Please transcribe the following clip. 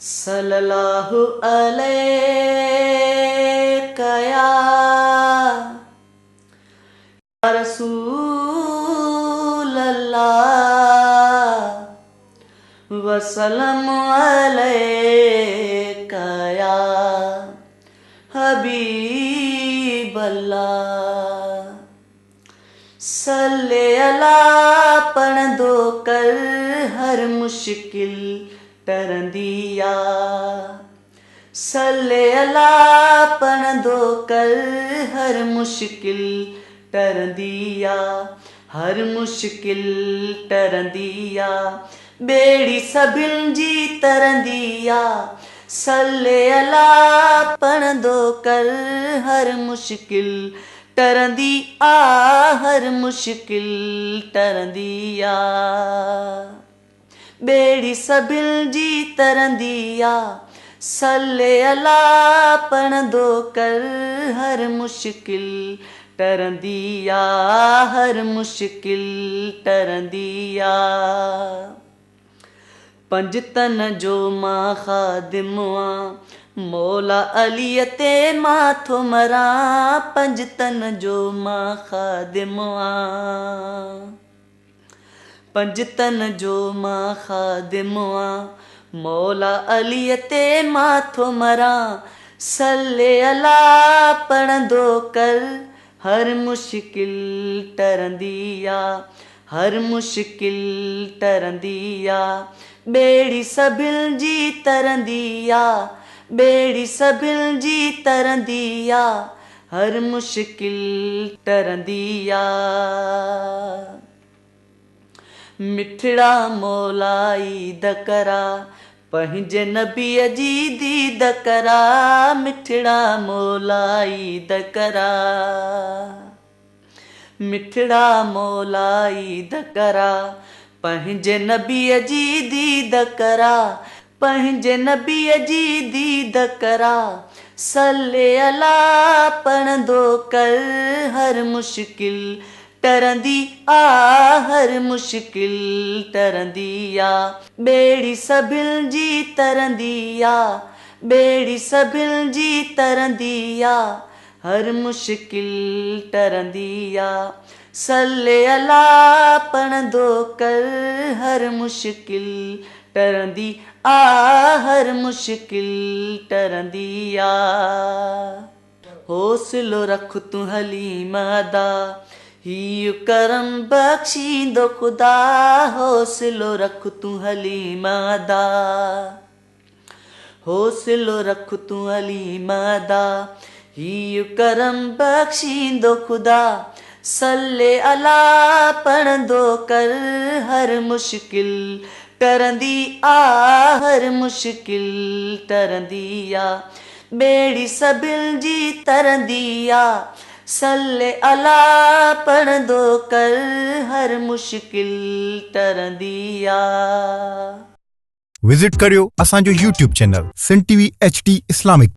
صلّي اللّٰه عليڪ يا رسول الله وسلم عليڪ يا حبيب الله. صلّي الله پڙهندو ڪر هر مشڪل ٽرندي آ. صلّي الله پڙهندو ڪر هر مشڪل ٽرندي آ. هر مشڪل ٽرندي آ. ٻيڙي سڀن جي ترندي آ. صلّي الله پڙهندو ڪر هر مشڪل ٽرندي آ هر مشڪل ٽرندي آ. ٻيڙي سڀن جي ترندي آ. صلي الله پڙهندو ڪر هر مشڪل ٽرندي آ هر مشڪل ٽرندي آ. پنجتن جو مان خادم آن، مولا عليء تي مان ٿو مران، پنجتن جو مان خادم آن، پنجتن جو مان خادم آن، مولا عليء تي مان ٿو مران، صلي الله پڙهندو ڪر هر مشڪل ٽرندي آ، هر مشڪل ٽرندي آ، ٻيڙي سڀن جي ترندي آ، ٻيڙي سڀن جي ترندي آ، هر مشڪل ٽرندي آ. مٺڙا مولا عيد ڪرا، پنهنجي نبيء جي ديد ڪرا، مٺڙا مولا عيد ڪرا. مٺڙا مولا عيد ڪرا، پنهنجي نبيء جي ديد ڪرا، پنهنجي نبيء جي ديد ڪرا. صلي الله پڙهندو ڪر هر مشڪل ٽرندي آ، هر مشڪل ٽرندي آ، ٻيڙي سڀن جي ترندي آ، ٻيڙي سڀن جي ترندي آ، هر مشڪل ٽرندي آ. صلي الله پڙهندو ڪر هر مشڪل ٽرندي آ، هر مشڪل ٽرندي آ. حوصلو رک تون حليم ادا، هيء ڪرم بخشيندو خدا، حوصلو رک تون حليم ادا، حوصلو رک تون حليم ادا، هيء ڪرم بخشيندو خدا. صلي الله پڙهندو ڪر هر مشڪل ٽرندي آ، هر مشڪل ٽرندي آ، ٻيڙي سڀن جي ترندي آ. صلي الله پڙهندو ڪر هر مشڪل ٽرندي آ. وزٽ ڪريو اسان جو YouTube channel Sindh T V H D Islamic.